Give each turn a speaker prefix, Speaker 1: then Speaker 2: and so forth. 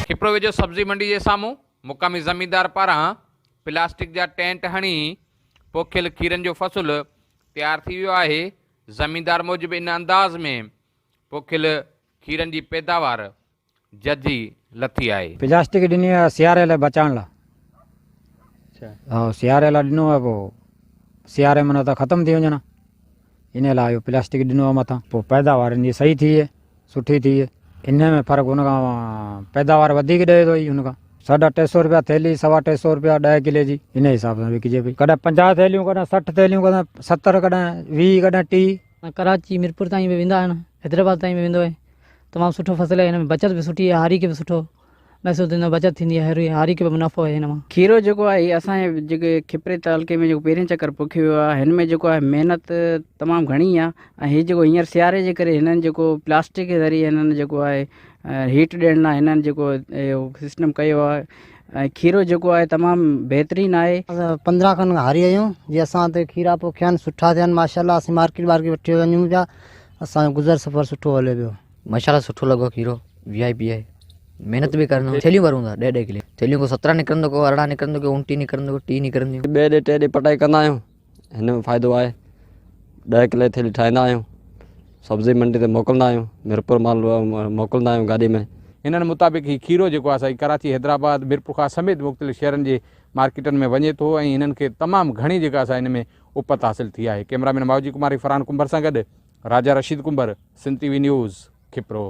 Speaker 1: کپرو ويجهو سبزي منڊي جي سامهون مقامي زميندار پاران پلاسٽڪ جا ٽينٽ هڻي پوکيل کيرن جو فصل تيار ٿي ويو آهي، زميندار موجب ان انداز ۾ پوکيل کيرن جي پيداوار ججهي لٿي آهي.
Speaker 2: پلاسٽڪ ڏني آهي سياري لاء بچائڻ لاء. ها سياري لاء ڏنو آهي پوء سياري ۾ نه ته ختم ٿي وڃن ان لاء اهو پلاسٽڪ ڏنو آهي مٿان پوء پيداوار ان جي صحيح ٿي سٺي ٿي ان ۾ فرق ان کان پيداوار وڌيڪ ڏئي ٿو ان کان ساڍا ٽي سو روپيا ٿيلي سوا ٽي سو روپيا ڏهه ڪلي جي ان حساب سان وڪجي پئي ڪڏهن 50 ٿيليون ڪڏهن 60 ٿيليون ڪڏهن 70 ڪڏهن 20 ڪڏهن 30.
Speaker 3: ڪراچي ميرپور تائين به ويندا آهن حيدرآباد تائين به ويندو آهي تمام سٺو فصل آهي هن ۾ بچت به سٺي آهي هاري کي به سٺو محسوس ٿيندو آهي بچت ٿيندي آهي هاري کي به منافعو آهي هن مان.
Speaker 4: کيرو جيڪو آهي هي اسان جي جيڪي کپري تعلقي ۾ جيڪو پهرين چڪر پوکيو ويو آهي هن ۾ جيڪو آهي محنت تمام گهڻي آهي ۽ هي جيڪو هينئر سياري جي ڪري هنن جيڪو پلاسٽڪ جي ذريعي هنن جيڪو آهي هيٽ ڏيڻ لاء هنن جيڪو اهو سسٽم ڪيو آهي ۽ کيرو جيڪو آهي تمام بهترين آهي.
Speaker 5: اسان 15 کن هاري آهيون جي اسان هتي کيرا پوکيا آهن سٺا ٿيا آهن ماشاء الله اسين مارڪيٽ وارڪيٽ وٺي وڃون پيا اسان جو گذر سفر سٺو هلي پيو.
Speaker 6: ماشاء الله سٺو لڳو کيرو وي آء پي آهي محنت به ڪرڻو ٿيلهيون ڀرون ٿا ڏهه ڏهه ڪلي ٿيلهيون ڪو 17 نڪرندو ڪو 18 نڪرندو ڪو 29 نڪرندو ڪو 30 نڪرنديون.
Speaker 7: ٻئي ڏينهن ٽئين ڏينهن پٽائي ڪندا آهيون هن ۾ فائدو آهي ڏهه ڪلي ٿيلهي ٺاهيندا آهيون سبزي منڊي تي موڪلندا آهيون ميرپور مال موڪلندا آهيون گاڏي ۾.
Speaker 1: هنن مطابق هي کيرو جيڪو آهي سا ڪراچي حيدرآباد ميرپورخاص سميت مختلف شهرن جي مارڪيٽن ۾ وڃي ٿو ۽ هنن کي تمام گهڻي جيڪا سا هن ۾ اپت حاصل ٿي آهي ڪئميرا مين ماوجي ڪماري فرحان ڪنڀر سان گڏ Raja Rasheed Kumbhar, Sindh T V news, Khipro.